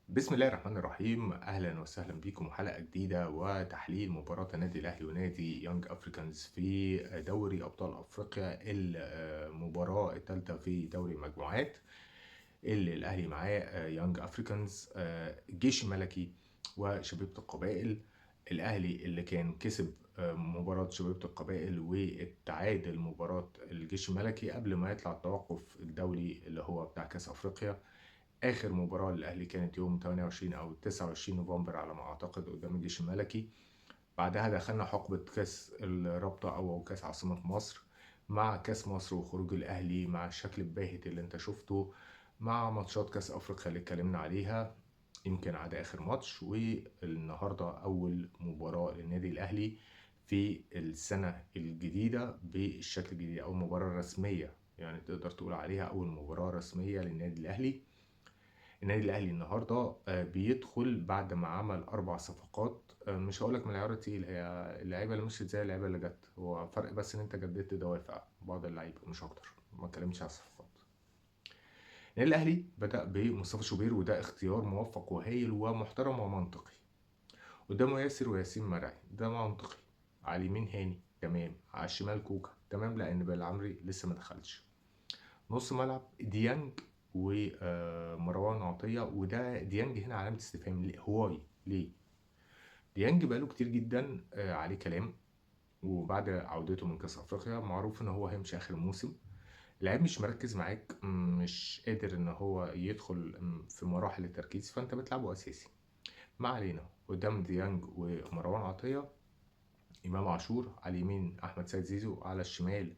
بسم الله الرحمن الرحيم. اهلا وسهلا بكم حلقة جديدة وتحليل مباراة النادي الاهلي ونادي يانج افريكانز في دوري ابطال افريقيا، المباراة الثالثة في دوري المجموعات اللي الاهلي معاه يانج افريكانز، الجيش الملكي وشبيبه القبائل. الاهلي اللي كان كسب مباراة شبيبة القبائل والتعادل مباراة الجيش الملكي قبل ما يطلع التوقف الدولي اللي هو بتاع كاس افريقيا. اخر مباراة للاهلي كانت يوم 28 او 29 نوفمبر على ما اعتقد قدام الجيش الملكي. بعدها دخلنا حقبة كاس الرابطة او كاس عاصمة مصر مع كاس مصر وخروج الاهلي مع الشكل الباهت اللي انت شفته، مع ماتشات كاس افريقيا اللي اتكلمنا عليها يمكن عدا اخر ماتش. والنهارده اول مباراة للنادي الاهلي في السنة الجديدة بالشكل الجديد، او مباراة رسمية يعني تقدر تقول عليها اول مباراة رسمية للنادي الاهلي. النادي الاهلي النهارده بيدخل بعد ما عمل 4 صفقات، مش هقول لك من العيار التقيل، هي اللعيبة اللي مشيت زي اللعيبة اللي جت، هو فرق بس ان انت جددت دوافع بعض اللعيبة مش اكتر، ما اتكلمتش على الصفقات. النادي الاهلي بدا بمصطفى شوبير، وده اختيار موفق وهايل ومحترم ومنطقي. قدامه ياسر وياسين مرعي، ده منطقي. على اليمين هاني تمام، على الشمال كوكا تمام، لان بالعمري لسه ما دخلش. نص ملعب ديانج ومروان عطية، وده ديانج هنا علامة استفهام ليه؟ هواي ليه؟ ديانج بقاله كتير جدا عليه كلام، وبعد عودته من كاس افريقيا معروف ان هو هيمشي اخر الموسم. اللاعب مش مركز معاك، مش قادر ان هو يدخل في مراحل التركيز، فانت بتلعبه اساسي. ما علينا، قدام ديانج ومروان عطية امام عاشور، على اليمين احمد سيد زيزو، على الشمال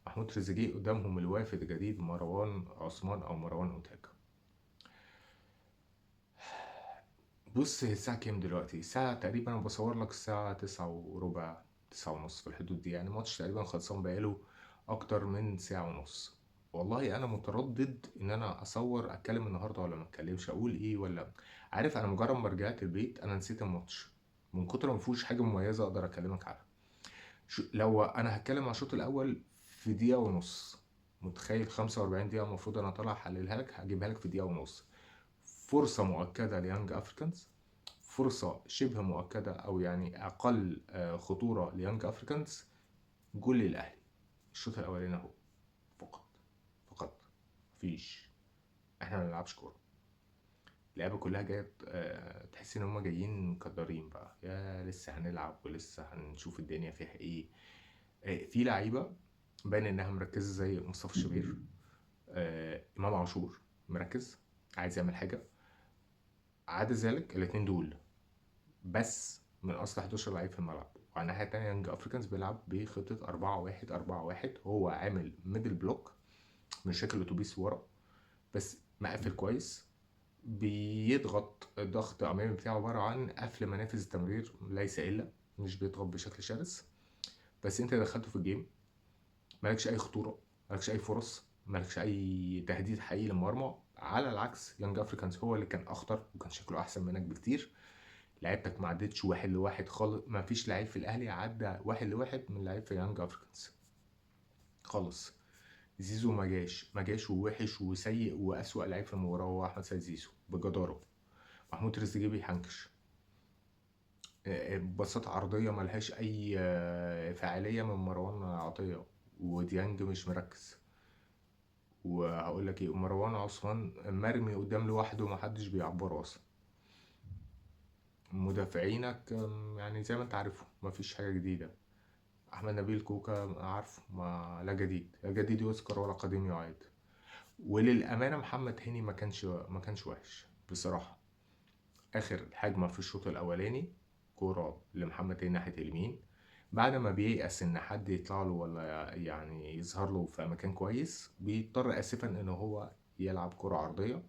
محمود تريزيجيه، قدامهم الوافد الجديد مروان عثمان او مروان اوتاكا. بص هي الساعة كام دلوقتي؟ الساعة تقريبا انا بصور لك الساعة 9:15، 9:30 في الحدود دي، يعني الماتش تقريبا خلصان بقاله اكتر من ساعة ونص. والله انا متردد ان انا اصور اتكلم النهارده ولا ما اتكلمش، اقول ايه ولا عارف. انا مجرد ما رجعت البيت انا نسيت الماتش من كتر ما فيهوش حاجة مميزة اقدر اكلمك عنها. لو انا هتكلم على الشوط الاول في دقيقة ونص، متخيل 45 دقيقة المفروض انا طالع احللها لك، هجيبها لك في دقيقة ونص. فرصة مؤكدة ليانج افريكانز، فرصة شبه مؤكدة او يعني اقل خطورة ليانج افريكانز، جول للاهلي الشوط الاولاني اهو، فقط مفيش، احنا ما بنلعبش كورة، اللعيبة كلها جاية، تحس ان هم جايين مكدرين بقى، يا لسه هنلعب ولسه هنشوف الدنيا فيها ايه. في لعيبة باين انها مركزه زي مصطفى شوبير، امام عاشور مركز عايز يعمل حاجة. عدا ذلك الاتنين دول بس من اصل 11 لعيب في الملعب. وعلى الناحية التانية يانج افريكانز بيلعب بخطه 4-1-4-1، هو عامل middle block من شكل الاتوبيس ورا بس مقفل كويس، بيضغط الضغط الامامي بتاعه عبارة عن قفل منافذ التمرير ليس الا، مش بيضغط بشكل شرس. بس انت دخلته في ال game، مالكش اي خطورة، مالكش اي فرص، مالكش اي تهديد حقيقي للمرمى. على العكس يانج افريكانز هو اللي كان اخطر وكان شكله احسن منك بكتير. لعيبتك ما عدتش 1-1 خالص، ما فيش لعيب في الاهلي عدى 1-1 من لعيب في يانج افريكانز خالص. زيزو ما جاش ووحش وسيء، واسوأ لعيب في المباراة هو احمد سيد زيزو بجداره. محمود تريزيجيه بيحنكش، باصات عرضية ملهاش اي فاعلية من مروان عطية، وديانج مش مركز. وهقول لك ايه، مروان عثمان مرمي قدام لوحده ومحدش بيعبره اصلا. مدافعينك يعني زي ما انت عارفه مفيش حاجة جديدة. احمد نبيل كوكا عارفه، ما لا جديد، لا جديد يذكر ولا قديم يعاد. وللامانة محمد هاني ما كانش وحش بصراحة. اخر هجمة في الشوط الاولاني كورة لمحمد هاني ناحية اليمين، بعد ما بييأس ان حد يطلع له ولا يعني يظهر له في مكان كويس، بيضطر اسفا ان هو يلعب كرة عرضية.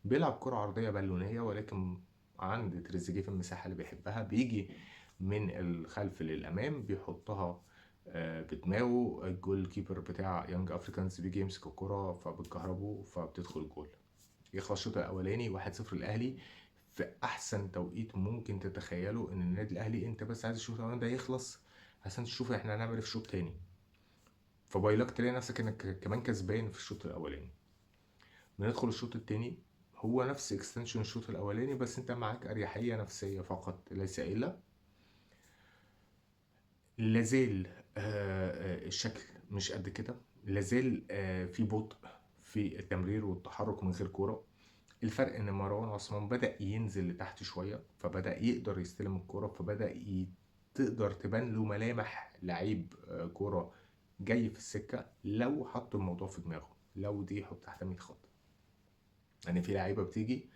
بيلعب كرة عرضية بالونية، ولكن عند تريزيجيه في المساحة اللي بيحبها، بيجي من الخلف للأمام بيحطها بدماغه. ال goalkeeper بتاع يانج افريكانز بيجي يمسك الكرة فبتكهربه فبتدخل الجول. يخلص الشوط الأولاني 1-0 للأهلي في أحسن توقيت ممكن تتخيله إن النادي الأهلي، أنت بس عايز الشوط الأولاني ده يخلص عشان تشوف إحنا هنعمل إيه في الشوط التاني. فبايلك تلاقي نفسك إنك كمان كسبان في الشوط الأولاني. بندخل الشوط التاني، هو نفس extension الشوط الاولاني، بس انت معاك اريحية نفسية فقط ليس الا. لازال الشكل مش قد كده، لازال في بطء في التمرير والتحرك من غير كورة. الفرق ان مروان عثمان بدأ ينزل لتحت شوية، فبدأ يقدر يستلم الكورة، فبدأ تقدر تبان له ملامح لعيب كورة جاي في السكة، لو حط الموضوع في دماغه، لو دي حط تحت 100 خط. يعني في لعيبة بتيجي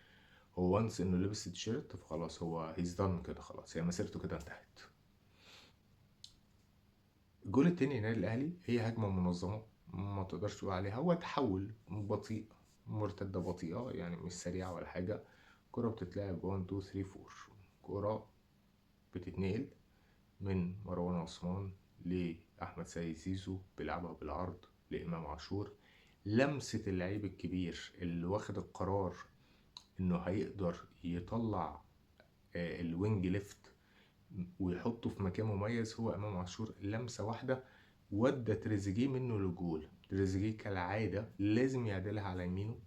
هو once انه لبس التيشيرت فخلاص هو he's done كده، خلاص هي مسيرته كده انتهت. الجول التاني للنادي الاهلي هي هجمة منظمة ما تقدرش تقول عليها، هو تحول بطيء، مرتدة بطيئه يعني مش سريعة ولا حاجة. كره بتتلعب 1 2 3 4، كره بتتنقل من مروان عثمان لاحمد سيد زيزو، بيلعبها بالعرض لامام عاشور. لمسه اللعيب الكبير اللي واخد القرار انه هيقدر يطلع ال wing left ويحطه في مكان مميز هو امام عاشور. لمسه واحدة ودى تريزيجيه منه للجول. تريزيجيه كالعادة لازم يعدلها على يمينه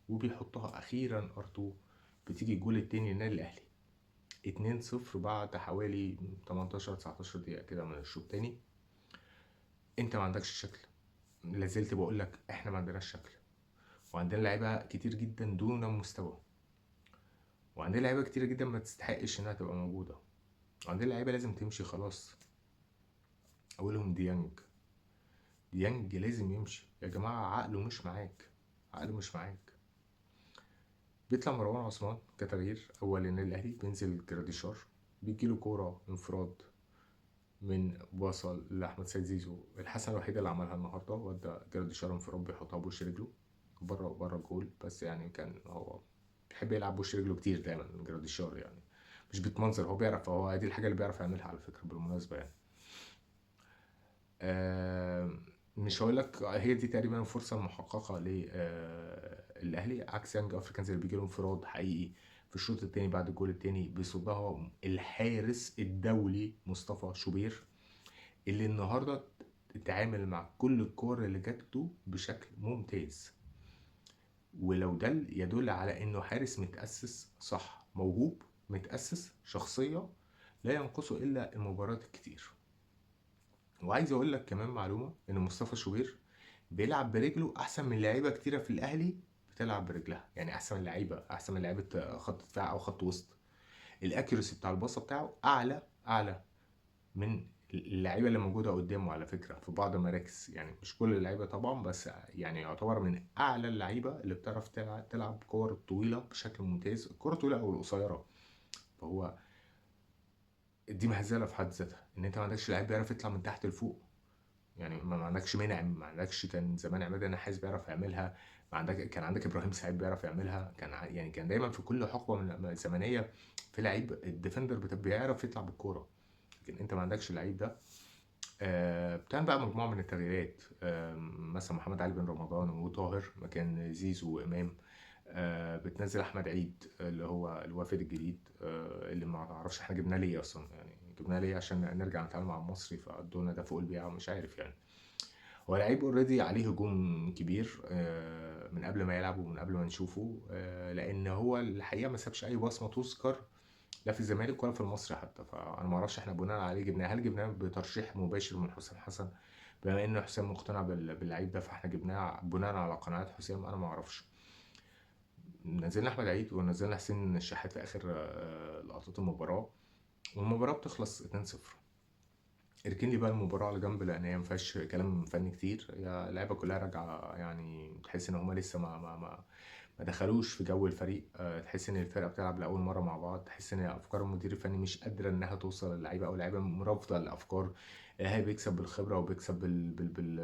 وبيحطها اخيرا R2، بتيجي الجول التاني للنادي الاهلي 2-0 بعد حوالي 18-19 دقيقة كده من الشوط التاني. انت ما عندكش شكل، لازلت بقول لك احنا ما عندناش شكل، وعندنا لعيبة كتير جدا دون مستوى، وعندنا لعيبة كتير جدا ما تستحقش انها تبقى موجودة، وعندنا لعيبة لازم تمشي خلاص. اولهم ديانج. ديانج لازم يمشي يا جماعة، عقله مش معاك، عقله مش معاك. بيطلع مروان عثمان كتغيير اول للنادي الاهلي، بينزل جراديشار، بيجيله كورة انفراد من وصل لاحمد سيد زيزو، الحسنة الوحيدة اللي عملها النهارده ودى جراديشار انفراد بيحطها بوش رجله بره الجول، بس يعني كان هو بيحب يلعب بوش رجله كتير دايما جراديشار، يعني مش بيتمنظر، هو بيعرف، هو دي الحاجة اللي بيعرف يعملها على فكرة بالمناسبة يعني. مش هقول لك هي دي تقريبا الفرصة المحققه للاهلي، عكس يانج افريكانز اللي بيجي لهم انفراد حقيقي في الشوط الثاني بعد الجول الثاني بيصدها الحارس الدولي مصطفى شوبير، اللي النهارده اتعامل مع كل الكور اللي جاته بشكل ممتاز. ولو ده يدل على انه حارس متأسس صح، موهوب، متأسس، شخصية لا ينقصه الا المباريات الكتير. وعايز اقول لك كمان معلومة، ان مصطفى شوبير بيلعب برجله احسن من لعيبة كتيرة في الاهلي بتلعب برجلها، يعني احسن من لعيبة، احسن من لعيبة خط دفاع او خط وسط. ال accuracy بتاع الباصه بتاعه اعلى من اللعيبة اللي موجودة قدامه على فكرة في بعض المراكز، يعني مش كل اللعيبة طبعا، بس يعني يعتبر من اعلى اللعيبة اللي بتعرف تلعب كور طويلة بشكل ممتاز، الكره الطويلة او القصيرة. فهو دي مهزله في حد ذاتها، ان انت ما عندكش لعيب بيعرف يطلع من تحت لفوق، يعني ما عندكش منعم، ما عندكش، كان زمان عماد النحاس بيعرف يعملها، ما عندك، كان عندك ابراهيم سعيد بيعرف يعملها، كان يعني كان دايما في كل حقبة من زمنية في لعيب ال defender بيعرف يطلع بالكورة، لكن انت ما عندكش اللعيب ده. بتعمل بقى مجموعة من التغييرات، مثلا محمد علي بن رمضان وطاهر مكان زيزو وامام، بتنزل احمد عيد اللي هو الوافد الجديد، اللي ما اعرفش احنا جبناه ليه اصلا، يعني جبناه ليه عشان نرجع نتعامل مع المصري، فادونا ده فوق البيعة ومش عارف يعني. هو لعيب already عليه هجوم كبير، من قبل ما يلعب ومن قبل ما نشوفه، لان هو الحقيقة ما سابش اي بصمة تذكر لا في الزمالك ولا في المصري حتى، فانا ما اعرفش احنا بناء عليه جبناه، هل جبناه بترشيح مباشر من حسام حسن؟ بما ان حسام مقتنع باللعيب ده فاحنا جبناه بناء على قناعات حسام، انا ما اعرفش. نزلنا احمد عيد ونزلنا حسين الشحات في اخر لقطات المباراة، والمباراة بتخلص 2-0. اركن لي بقى المباراة على جنب لان هي ما فيهاش كلام فني كتير، هي اللعيبة كلها راجعه، يعني تحس ان هما لسه ما دخلوش في جو الفريق، تحس ان الفرقة بتلعب لاول مرة مع بعض، تحس ان افكار المدير الفني مش قادرة انها توصل للعيبة، او اللعيبة رافضه الافكار. هي بيكسب بالخبرة وبيكسب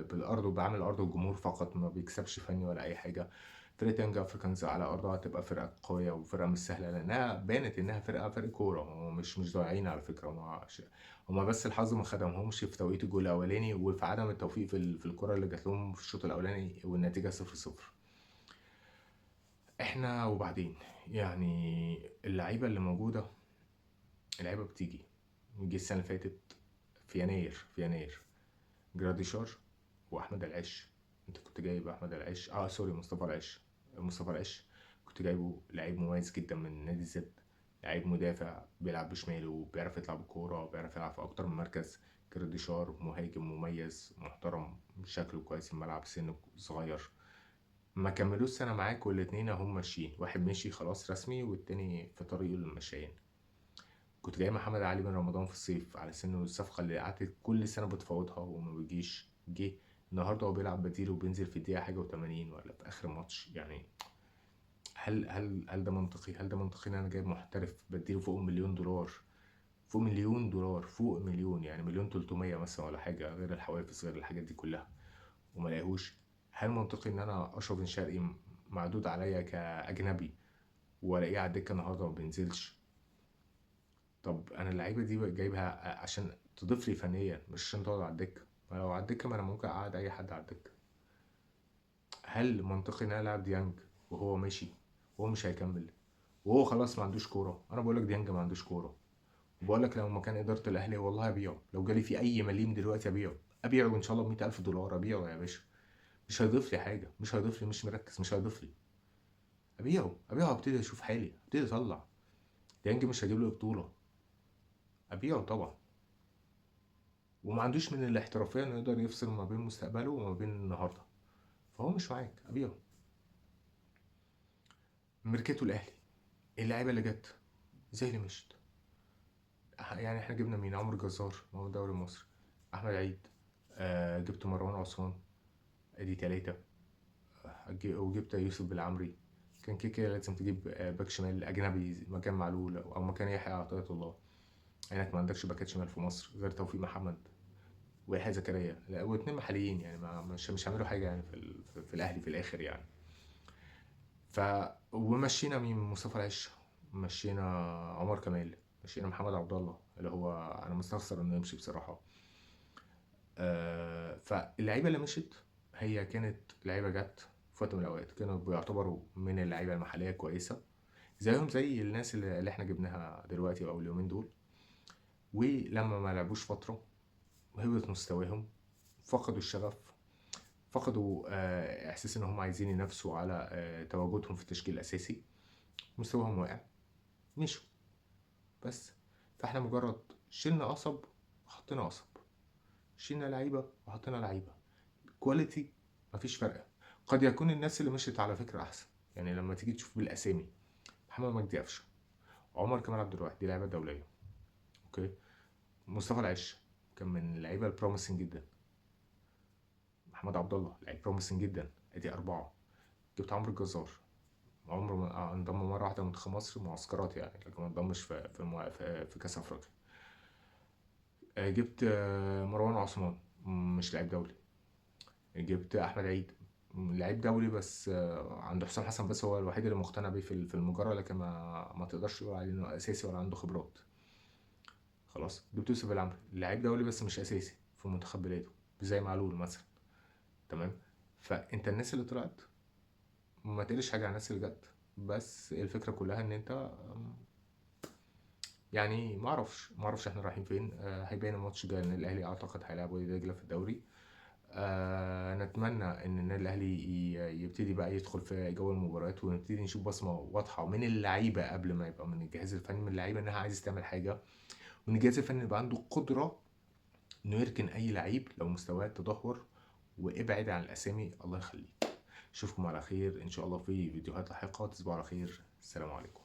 بالارض وبيعامل الارض والجمهور فقط، ما بيكسبش فني ولا اي حاجة. فرقه يانج افريكانز على ارضها هتبقى فرقه قوية وفرقه مش سهلة، لانها بانت انها فرقه كورة، هم مش ضايعين على فكرة، هم بس الحظ ما خدمهمش في توقيت الجول الاولاني وفي عدم التوفيق في الكره اللي جات لهم في الشوط الاولاني والنتيجة 0-0. احنا وبعدين يعني اللعيبة اللي موجودة، اللعيبة بتيجي، جه السنة اللي فاتت في يناير جراديشار واحمد العش، انت كنت جايب احمد العش، sorry مصطفى العش، مصطفى العش كنت كنت جايبه لعيب مميز جدا من نادي زد، لعيب مدافع بيلعب بشماله، بيعرف يطلع بالكورة، بيعرف يلعب في أكتر من مركز. جراديشار مهاجم مميز محترم، شكله كويس في الملعب، سنة صغير. ما كملوش سنة معاك والاتنين هم ماشيين، واحد مشي خلاص رسمي والتاني في طريقه للمشيان. كنت جاي محمد علي بن رمضان في الصيف على سنة الصفقة اللي قعدت كل سنة بتفاوضها وما بيجيش، جه النهارده هو بيلعب بديل وبينزل في الدقيقة حاجة و80 ولا في آخر الماتش. يعني هل ده منطقي؟ هل ده منطقي إن أنا جايب محترف بديله فوق مليون دولار، فوق مليون دولار، فوق مليون، يعني مليون 300 مثلا ولا حاجة، غير الحوافز غير الحاجات دي كلها، وما لاقيهوش؟ هل منطقي إن أنا أشرف بن شرقي معدود عليا كأجنبي وألاقيه على الدكة النهارده وما بينزلش؟ طب انا اللعيبة دي جايبها عشان تضيف لي فنيا، مش عشان تقعد على الدكة. ما لو على الدكة ما انا ممكن اقعد اي حد على الدكة. هل منطقي ان انا العب ديانج وهو ماشي وهو مش هيكمل وهو خلاص ما عندوش كورة؟ انا بقول لك ديانج ما عندوش كورة، وبقول لك لو مكان ادارة الاهلي والله ابيعه، لو جالي في اي مليم دلوقتي ابيعه، ابيعه ان شاء الله ب 100,000 دولار ابيعه يا باشا. مش هيضيف لي حاجة، مش هيضيف لي، مش مركز، مش هيضيف لي، ابيعه، ابيعه، ابتدي اشوف حالي، ابتدي اطلع. ديانج مش هجيب له بطوله، ابيعه طبعا. وما عندوش من الاحترافية انه يقدر يفصل ما بين مستقبله وما بين النهارده، فهو مش معاك، ابيعه. ميركاتو الاهلي، اللعيبة اللي جت زي اللي مشت، يعني احنا جبنا مين؟ عمرو جزار ما هو الدوري المصري، احمد عيد، جبت مروان عثمان، ادي 3، وجبت يوسف بالعمري. كان كده كده لازم تجيب باك شمال اجنبي مكان معلول او مكان يحيى عطية الله، لانك ما عندكش باكات شمال في مصر غير توفيق محمد ويحيى زكريا، لا واتنين محليين، يعني ما مش هيعملوا حاجة يعني في الاهلي في الاخر يعني. ومشينا مين؟ مصطفى العش، مشينا عمر كمال، مشينا محمد عبد الله اللي هو انا مستخسر انه يمشي بصراحة. فاللعيبه اللي مشيت هي كانت لعيبة جت في وقت من الاوقات كانوا بيعتبروا من اللعيبة المحلية كويسة، زيهم زي الناس اللي احنا جبناها دلوقتي او اليومين دول، ولما ما لعبوش فترة وهبط مستواهم، فقدوا الشغف، فقدوا احساس ان هم عايزين ينافسوا على تواجدهم في التشكيل الاساسي، مستواهم واقع، مشوا بس. فاحنا مجرد شلنا قصب وحطينا قصب، شلنا لعيبة وحطينا لعيبة quality، مفيش فرق. قد يكون الناس اللي مشيت على فكرة احسن، يعني لما تيجي تشوف بالاسامي، محمد مجدي قفشه، عمر كمال عبد الواحد، دي لعيبة دولية، okay، مصطفى العش كان من اللعيبة ال promising جدا، محمد عبد الله لعيب promising جدا، ادي 4. جبت عمرو الجزار، عمره ما انضم مرة واحدة منتخب مصر معسكرات يعني، لكن ما انضمش في كاس افريقيا. جبت مروان عثمان، مش لعيب دولي. جبت احمد عيد، لعيب دولي بس عند حسام حسن، بس هو الوحيد اللي مقتنع بيه في المجرة، لكن ما تقدرش تقول عليه انه اساسي ولا عنده خبرات. خلاص. جبت يوسف العمري، لعيب دولي بس مش اساسي في منتخب بلاده زي معلول مثلا، تمام. فانت الناس اللي طلعت ما تقلش حاجة عن الناس اللي جت، بس الفكرة كلها ان انت يعني ما اعرفش احنا رايحين فين. هيبان الماتش الجاي ان الاهلي اعتقد هيلعب وادي دجله في الدوري. نتمنى ان النادي الاهلي يبتدي بقى يدخل في جو المباريات، ونبتدي نشوف بصمة واضحة من اللعيبة قبل ما يبقى من الجهاز الفني، من اللعيبة انها عايزه تعمل حاجة، وان الجهاز الفني يبقى عنده قدره انه يركن اي لعيب لو مستواه تدهور، وابعد عن الاسامي الله يخليك. اشوفكم على خير ان شاء الله في فيديوهات لاحقة، تصبحوا على خير، السلام عليكم.